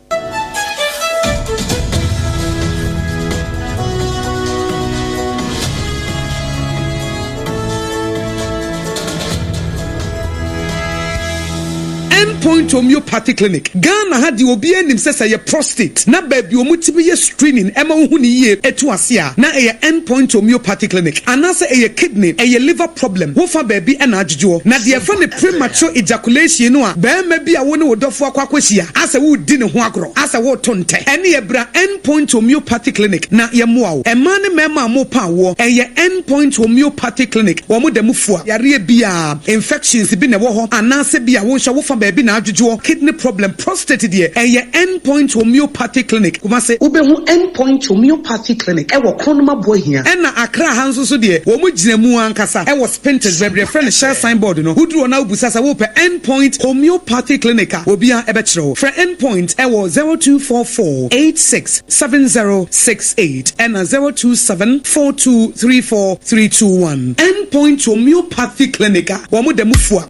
End Point Homeopathy Clinic, Ghana ha deɛ obiara nim sɛ sɛ ɛyɛ prostate na baabi a wɔtumi yɛ screening ma wohu no yie to ase a, na ɛyɛ End Point Homeopathy Clinic. Anaasɛ ɛyɛ kidney, ɛyɛ liver problem, wofa baabi na adwodwoɔ. Na deɛ yɛfrɛ no premature ejaculation no a, barima bi a wo ne wo dɔfoɔ akɔ akɔhyia, asɛ woredi ne ho agorɔ, asɛ woreto ntɛ, ɛneɛ bra End Point Homeopathy Clinic na yɛmmoa wo. Mmaa ne mmarima a morepa awoɔ, ɛyɛ End Point Homeopathy Clinic, wɔn da mu fua yareɛ biara. Infections bi na ɛwɔ hɔ anaasɛ bi a wo nso wofa baabi na adwodwoɔ, kidney problem, prostate deɛ ɛyɛ End Point Homeopathy Clinic, Kumasi. Wobɛhu End Point Homeopathy Clinic wɔ Kronum Aboahia. Ɛna Accra ha nso so deɛ wɔn gyina mu ankasa wɔ Spintex baabi a yɛfrɛ no Shell sign board no. Woduru hɔ na wobisa sɛ wopɛ End Point Homeopathy Clinic a, obiara bɛkyerɛ wo. Frɛ End Point wɔ 0244 86 7068 ɛna 027 4234 321. End Point Homeopathy Clinic a wɔn da mu fua.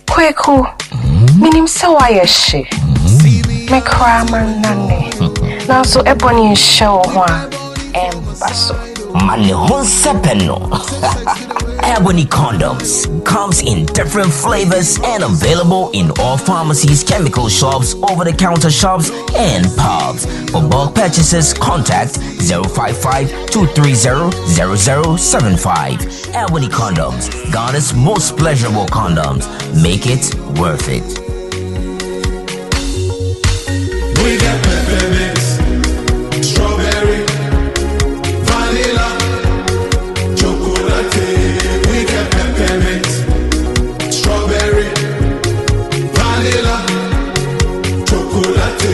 Kweku, menim sɛ woayɛ hye. Me koraa mannane. Nanso ɛbɔ ne nhyɛ wo ho a, ɛmba so. Ma ne ho nsɛpɛ no. Ebony condoms comes in different flavors and available in all pharmacies, chemical shops, over-the-counter shops, and pubs. For bulk purchases, contact 055 230 0075. Ebony condoms, Ghana's most pleasurable condoms. Make it worth it. We get peppermint, strawberry, vanilla, chocolate. We get peppermint, strawberry, vanilla, chocolate.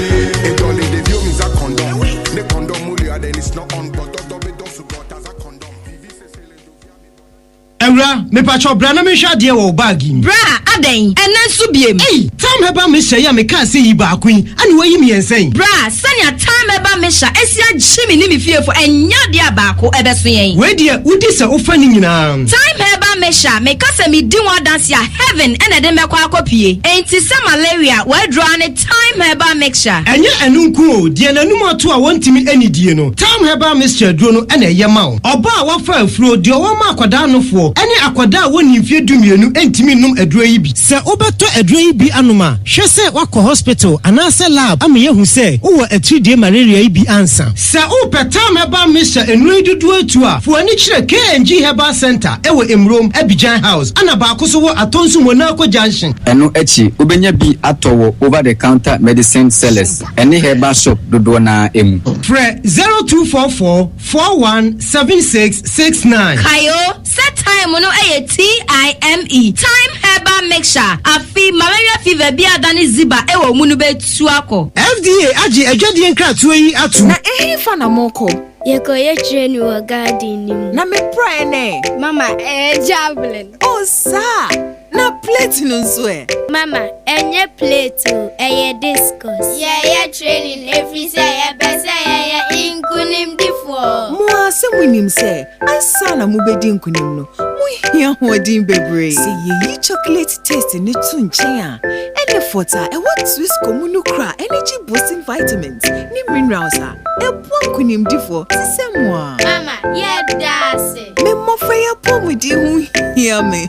Awura, mepakyɛw bra na menhwɛ adeɛ wɔ wo bag yi mu. Bra, adɛn? Ɛnnɛ nso biem? Ei! Tam Herbal Mixture yi a mekaa sɛ yi baako yi, ɛna woayi mmiɛnsa yi? Bra, sɛnea Tam Herbal Mixture asi agye me ne me fiefo, ɛnyɛ adeɛ a baako ɛbɛso yɛn. Wei deɛ, wodi sɛ wofa ne nyinaa. Thyme Herbal Mixture, meka sɛ medi ho adanse a, heaven na ɛde me bɛkɔ akɔpue. Enti sɛ malaria, w'aduro ara ne Thyme Herbal Mixture. Ɛnyɛ ɛno nko o, deɛ n'anum ato a wɔntumi nnidie no, Thyme Herbal Mixture aduro no na ɛyɛ ma wo. Ɔbaa a wafa afuro, deɛ ɔwɔ ma akwadaa nofoɔ, ne akwadaa a wɔnnii mfeɛ dumienu ntumi nnom aduro yi bi. Sɛ wobɛtɔ aduro yi bi anom a, hwɛ sɛ woakɔ hospital anaasɛ lab ama yɛahu sɛ wowɔ atiridie malaria yi bi ansa. Sɛ wopɛ Thyme Herbal Mixture nnuro yi dodoɔ atu a, fa w'ani kyerɛ KNG Herbal Centre wɔ Mmrom. Abidjan House, ɛna baako nso wɔ Atonsu Monaco Junction. Ɛno akyi, wobɛnya bi atɔ wɔ over the counter medicine sellers ne herbal shop dodoɔ no ara mu. Frɛ 0244 41 76 69. Kae o, sɛ thyme no yɛ TIME, Thyme Herbal Mixture, afe malaria fever bi a adane ziba wɔ mu no bɛtu akɔ. FDA agye adwadie nkratoɔ yi atom. Na ɛhefa na morekɔ? Yɛkɔyɛ training wɔ garden no mu. Na me praeɛ no ɛ? Mama, ɛyɛ javelin. Oh, saa! Na plate no nso ɛ? Mama, ɛnyɛ plate o, ɛyɛ discus. Yɛyɛ training ɛfiri sɛ yɛpɛ sɛ yɛyɛ nkonimdifoɔ. Mo ara sɛ monim sɛ ansa na mobɛdi nkonim no, mohia ahoɔden bebree. Sɛ yɛyi chocolate taste no to nkyɛn a, ɛne fort a ɛwɔ Twisco mu no kura energy boosting vitamins ne minerals a ɛboa nkonimdifoɔ te sɛ mo a. Mama, yɛda ase. Me mmɔfra yi apɔwmuden ho hia me.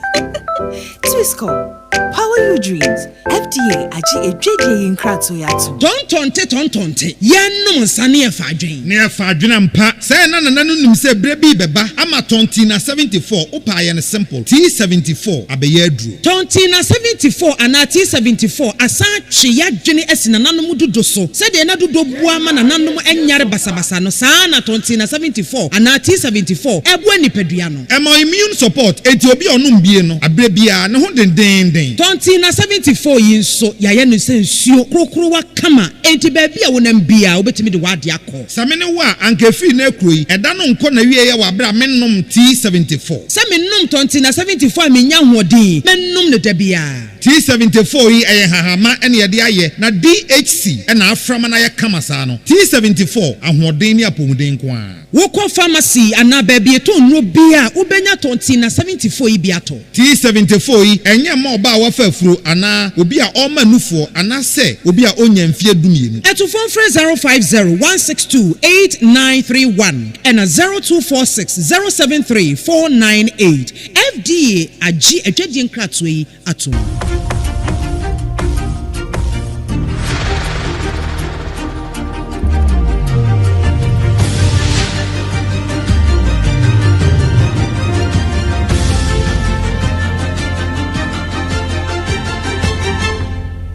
Twisco, power your dreams. FDA agye adwadie yi nkratoɔ yi atom. Tɔntɔnte tɔntɔnte, yɛnnom nsa ne yɛfa adwen. Ne yɛfa adwene ampa. Sɛɛ na nana no nim sɛ berɛ bi rebɛba ama Tɔntina 74, wopɛ a yɛ no simple, T74 abɛyɛ aduro. Tɔntina 74 anaa T74 asan atwe y'adwene asi nananom dodo so. Sɛdeɛ na dodo boa ma nananom nyare basabasa no, saa ara na Tɔntina 74 anaa T74 boa nipadua no. Ɛma wo immune support, enti obi a ɔnom bie no, aberɛ biara, ne ho dendeenden. Tɔntina 74 yi nso, yɛayɛ no sɛ nsuo korokorowa kama, enti baabi a wonam biara, wobɛtumi de w'adeɛ akɔ. Sɛ me ne wo a, anka ɛfiri nnɛ rekuro yi, ɛda no nkɔ n'awieɛ wɔ aberɛ a mennom T74. Sɛ menom Tɔntina 74 a mennya ahoɔden, mɛnom no da biara. T74 yi ɛyɛ nhahamma na yɛde ayɛ na DHC na afra ma no ayɛ kama saa no. T74, ahoɔden ne apɔmuden nko ara. Wokɔ pharmacy anaa baabi yɛtɔn nnuro biara a, wobɛnya Tɔntina 74 yi bi atɔ. T74 yi, ɛnyɛ mma ɔbaa a wafa afuro anaa obi a ɔrema nufoɔ anaasɛ obi a ɔnnya mfeɛ dumienu. Atufoɔ mfrɛ 050 162 8931 ɛna 0246 073 498. FDA agye adwadie nkratoɔ yi atom.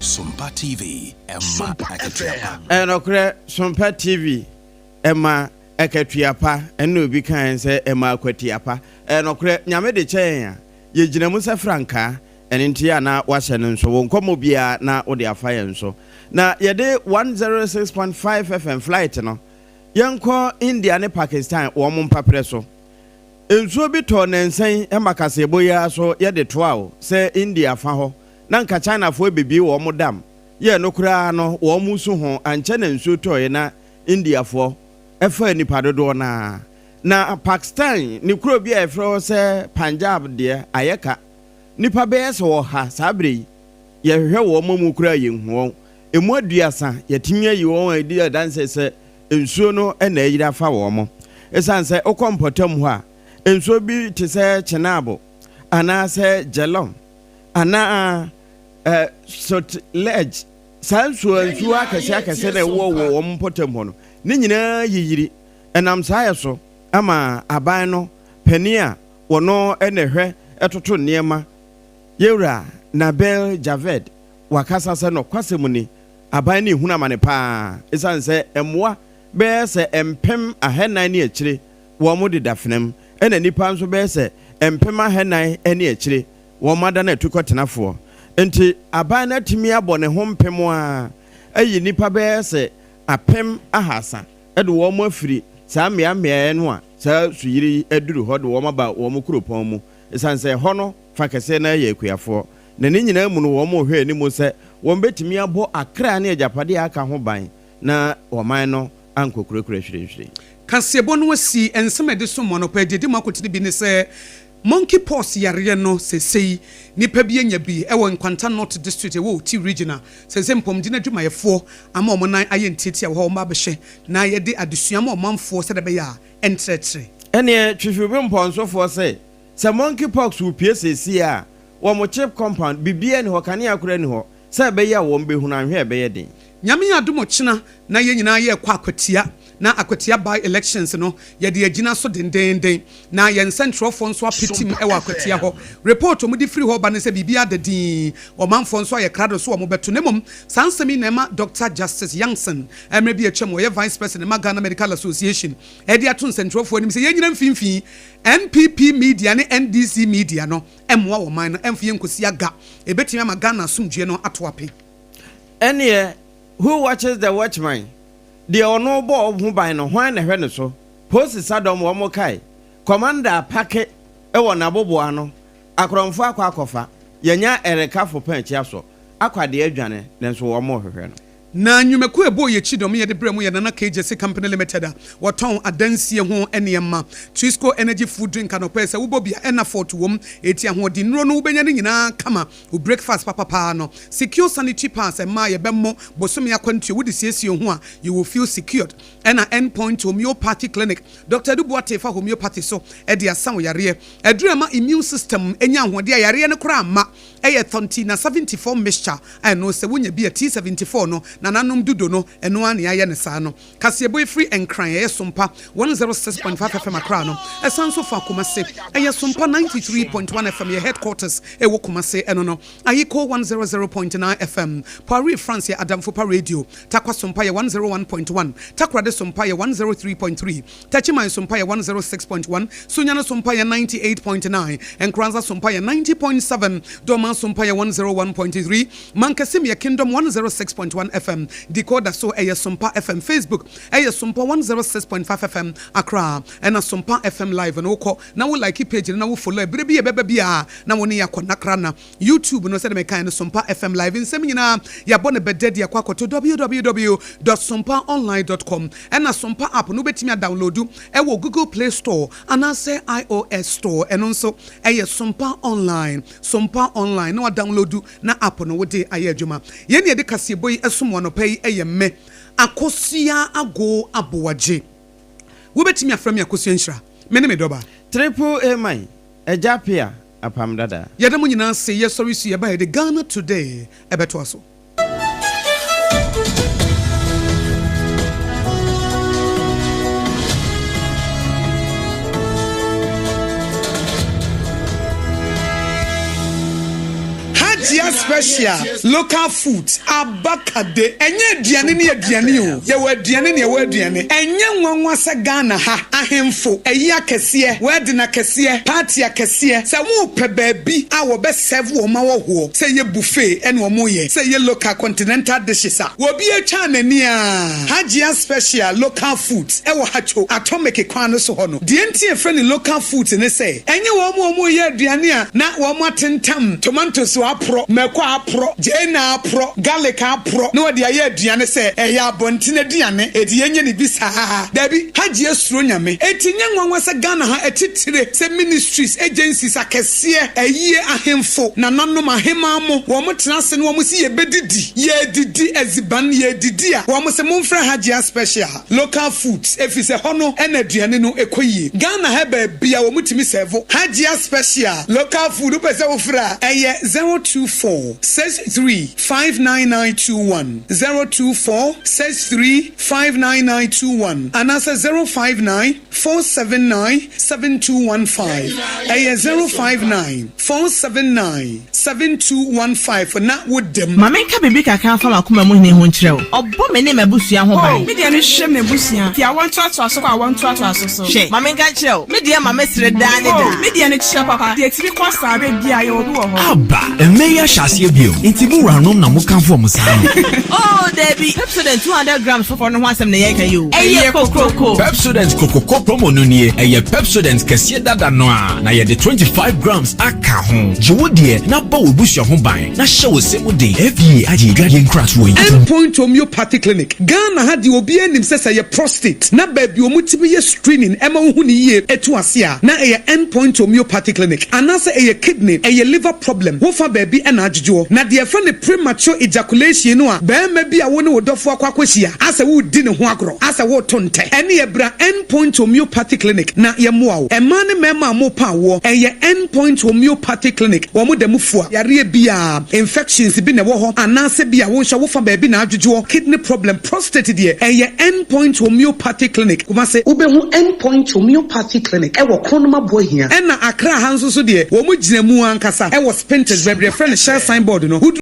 Sompa TV, ɛma akatua pa. Ɛyɛ nɔkorɛ, Sompa TV, ɛma akatua pa, ɛno na obi kaeɛ sɛ ɛma akwatia pa. Ɛyɛ nɔkorɛ, Nyame de kyɛ yɛn a, Yɛgyina mu sɛ frankaa, ɛno nti a na woahyɛ no nso, wo nkɔmmɔ biara na wode afa yɛn so. Na yɛde 106.5 FM flight no, yɛnkɔ India ne Pakistan wɔn mpaprɛ so. Nsuo bi tɔɔ nnansa yi ma kaseɛbɔ yi ara so yɛde toa wo sɛ India fa hɔ na nka Chinafoɔ rebɛbue wɔn dam. Yɛ ɛno koraa no wɔn su ho, ankyɛ na nsuo tɔeɛ na Indiafoɔ faa nnipa dodoɔ no ara. Na Pakstan ne kuro bi a yɛfrɛ hɔ sɛ Panjab deɛ, ayɛ ka. Nnipa bɛyɛ sɛ ɔha saa berɛ yi, yɛhwehwɛ wɔn amu koraa a yɛnhu wɔn. Ɛmu aduasa, yɛatumi ayi wɔn a ɛdi adanseɛ sɛ nsuo no na ayiri afa wɔn. Ɛsiane sɛ wokɔ mpɔtam hɔ a, nsuo bi te sɛ Chenab anaasɛ Jhelum anaa Sutlej, saa nsuo nsuo akɛseɛ akɛseɛ na ɛwɔ wɔ wɔn mpɔtam hɔ no, ne nyinaa yiyiri. Ɛnam saa yɛ so ma aban no panin a wɔno na ɛhwɛ toto nneɛma, Yewura Nabeel Javed wakasa sɛ nɔkwasɛm ni, aban no rehunu amane paa esiane sɛ mmoa bɛyɛ sɛ 4,000 ne akyire wɔn deda fenam ɛna nnipa nso bɛyɛ sɛ 4,000 ne akyire wɔn adane atukɔtenafoɔ nti aban no atumi abɔ ne ho mpem ara ayi nnipa bɛyɛ sɛ 3,000 de wɔn afiri saa mmeaemmeaeɛ no a saa nsuyiri yi aduru hɔ de wɔn aba wɔn kuropɔn mu, ɛsiane sɛ ɛhɔ no fa kɛseɛ no ara yɛ akuafoɔ, na ne nyinaa mu no wɔrehwɛ anim sɛ wɔbɛtumi abɔ akra ne agyapadeɛ a aka ho ban na ɔman no ankɔkurakura hwirenhwiren. Kaseɛbɔ no asi nsɛm a ɛde som mo anɔpa yi deɛ ɛdi mu akotene bi ne sɛ Monkey pox yareɛ no seesei nnipa bi anya bi wɔ Nkwanta North District ɛwɔ Oti Region a seesei mpɔmuden adwumayɛfoɔ ama wɔn nan ayɛ ntiatia wɔ hɔ a wɔba abɛhwɛ na yɛde adesua ama ɔmanfoɔ sɛdeɛ ɛbɛyɛ a ɛntrɛtrɛ. Ɛneɛ Twehwebe mpɔnsofoɔ se sɛ monkey pox repue seesei a wɔn chip compound biribiara nni hɔ kanea koraa nni hɔ sɛ ɛbɛyɛ a wɔn bɛhunu anhwɛ a ɛbɛyɛ den. Nyame adom ɔkyena na yɛn nyinaa yɛrekɔ akwatia. Na Akwatia by elections no yɛde agyina so dendeenden. Na yɛn nsɛnkyerɛwfoɔ nso apetim wɔ Akwatia hɔ. Report a wɔde firi hɔ ba ne sɛ biribiara da dinn. Ɔmanfoɔ nso ayɛ krado sɛ wɔbɛto. Na mmom saa nsɛm yi na ɛma Dɔkta Justice Yankson, mmerɛ bi a atwam ɔyɛ Vice President ma Ghana Medical Association, de ato nsɛnkyerɛwfoɔ anim sɛ yɛnnyina mfimfini, NPP media ne NDC media no mmoa ɔman no mfa yɛn nkɔsi aga. Ɛbɛtumi ama Ghana asomdwoeɛ no ato ape. Ɛnneɛ, Who watches the watchman? Deɛ ɔno bɔ ho ban no, hwan na ɛhwɛ ne so? Posi sadɔm wɔn kae. Commander apake wɔ n'aboboa ano. Akorɔmfoɔ akɔ akɔfa. Yɛanya ɛrekafo pɛn akyi asɔ. Akɔ adeɛ adwane, nanso wɔn rehwehwɛ no. Na nnwumakuo a ɛbɔɔ yɛn akyi dɔm yɛde brɛɛ mo yɛ Nana K. Gyasi Company Limited a wɔtɔn adansie ho nneɛma, Twisco Energy Food Drink anɔpa yi sɛ wobɔ bi a ɛna fort wom, eti ahoɔdennuro no wobɛnya ne nyinaa kama, wo breakfast papa paa no, Secure Sanitary Pads mmaa yɛbɛmmɔ bosome akwantuo wode siesie wo ho a you will feel secured, ɛna End Point Homeopathy Clinic, Doctor Adu Boateng fa homeopathy so de asa wo yareɛ, aduro a ɛma immune system nya ahoɔden a yareɛ no koraa mma. Ɛyɛ Thontina 74 mixture a ɛno sɛ wonya bi a T74 no nananom dudo no ɛno ara na yɛayɛ no saa no. Kaseɛbɔ yi firi Nkran ɛyɛ Sompa 106.5 FM Accra no ɛsan nso fa Kumasi ɛyɛ Sompa 93.1 FM yɛ headquarters ɛwɔ Kumasi ɛno no Ayiko 100.9 FM Paris France yɛ Adamfopa Radio Tarkwa Sompa yɛ 101.1 Takoradi Sompa yɛ 103.3 Techiman Sompa yɛ 106.1, Sunyani Sompa yɛ 98.9, Nkoranza Sompa yɛ 90.7, Dormaa Sompa yɛ 101.3, Mankasim yɛ Kingdom 106.1 FM, Decoder so ɛyɛ Sompa FM, Facebook ɛyɛ Sompa 106.5 FM, Accra ɛna Sompa FM Live no wokɔ na wo like page no na wo follow ɛberɛ bi a ɛbɛba biara na wo ne yɛ akɔ Nakra na YouTube no sɛdeɛ mekaeɛ no Sompa FM live nsɛm nyinaa yɛabɔ no bɛdɛ de akɔ akɔto www dot sompaonline dot com ɛna Sompa app no wobɛtumi adownloadu ɛwɔ Google Play Store anaasɛ iOS Store ɛno nso ɛyɛ Sompa Online Sompa Online na wadownloadu na app no wode ayɛ adwuma. Yɛn na yɛde kaseɛbɔ yi ɛsom wo anɔpa yi ɛyɛ me Akosua Agoo Aboagye wobɛtumi afrɛ me Akosua Nhyira me ne me dɔba. Triple A man, Agya Pia. Apam Dada. Yɛda mo nyinaa ase, yɛsɔre su yɛba yɛde Ghana Today ɛbɛtoa so. Hajia special local food abakade ɛnyɛ aduane ne aduane o yɛwɔ aduane ne ɛwɔ aduane ɛnyɛ nwanwa sɛ Ghana ha ahemfo ayi akɛseɛ wedding akɛseɛ party akɛseɛ sɛ wɔpɛ baabi a wɔbɛ serve wɔn ahɔhoɔ sɛ ɛyɛ buffet ɛna wɔn yɛ sɛ ɛyɛ local continental dishes a wɔbi atwa n'ani a Hajia special local foods ɛwɔ Hatcho atomic kwan no so hɔ no deɛ nti yɛfrɛ no local foods ne sɛ Ɛnyɛ wɔn a wɔreyɛ aduane a na wɔatentam tomantos aporɔ, mako aporɔ, gyeene aporɔ, garlic aporɔ na wɔde ayɛ aduane sɛ ɛyɛ abɔnten aduane, enti yɛnyɛ no bi saa. Dabi, Hajia suro Nyame. Enti nyɛ nwanwa sɛ Ghana ha atitire sɛ ministries, agencies akɛseɛ, ayie, ahemfo, nananom, ahemaa mo, wɔn tena ase na wɔn se yɛbɛdidi, yɛredidi adziban, yɛredidi a, wɔn se momfrɛ Hajia special. Local foods efisɛ hɔ no na aduane no kɔ yie. Ghana ha baabia wɔn tumi sɛvo Hajia special local food wopɛ sɛ wofrɛ a ɛyɛ 024 63 59921, 024 63 59921 anaasɛ 059 479 7215 ɛyɛ 059 479 7215 na woda mu. Ma menka biribi kakra mfa m'akoma mu hene ho nkyerɛ wo. Ɔbɔ me ne m'abusua ho ban. Oh, me deɛ mehwehwɛ m'abusua. Fi awoɔ ntoatoaso kɔ awoɔ ntoatoaso so. Hwɛ, ma menka nkyerɛ wo, me deɛ ma mesere daa ne daa. Oh, me deɛ no kyerɛ papa, deɛ ɛtumi kɔ saa berɛ biara yɛwɔ bi wɔ hɔ. Aba! Mmɛ yi ahyɛ aseɛ bio, nti mo wuranom na mokamfo wɔn saa no? Oh, dabi! Pepsodent 200 grams foforɔ no ho asɛm na yɛreka yi o. Ɛyɛ kokroko! Pepsodent Kokroko promo no nie, ɛyɛ Pepsodent kɛseɛ dada no ara, na yɛde 25 grams aka ho. Gye wo deɛ na bɔ w'abusua ho ban na hyɛ wo se mu den. FDA agye adwadeɛ nkratoɔ yi atom. End Point Homeopathy Clinic, Ghana ha deɛ obiara nim sɛ sɛ ɛyɛ prostate na baabi a wɔtumi yɛ screening ma wohu no yie tu ase a na ɛyɛ End Point Homeopathy Clinic anaasɛ ɛyɛ kidney, ɛyɛ liver problem, wofa baabi na adwodwo. adwodwoɔ. Na deɛ yɛfrɛ no premature ejaculation no a barima bi a wo ne wo dɔfoɔ akɔ akɔhyia asɛ woredi ne ho agorɔ, asɛ woreto ntɛ, ɛneɛ bra End Point Homeopathy Clinic na yɛmmoa wo. Mmaa ne mmarima a morepa awoɔ, ɛyɛ End Point Homeopathy Clinic, wɔn da mu fua yareɛ biara, infections bi na ɛwɔ hɔ anaasɛ bi a wo nso wofa baabi na adwodwoɔ, kidney problem, prostate deɛ, ɛyɛ End Point Homeopathy Clinic, Kumasi. Wobɛhu End Point Homeopathy Clinic wɔ Kronum Aboahia. Ɛna Accra ha nso so deɛ, wɔn gyina mu ankasa wɔ Spintex, baabi a yɛfrɛ no Shell sign board no. Woduru.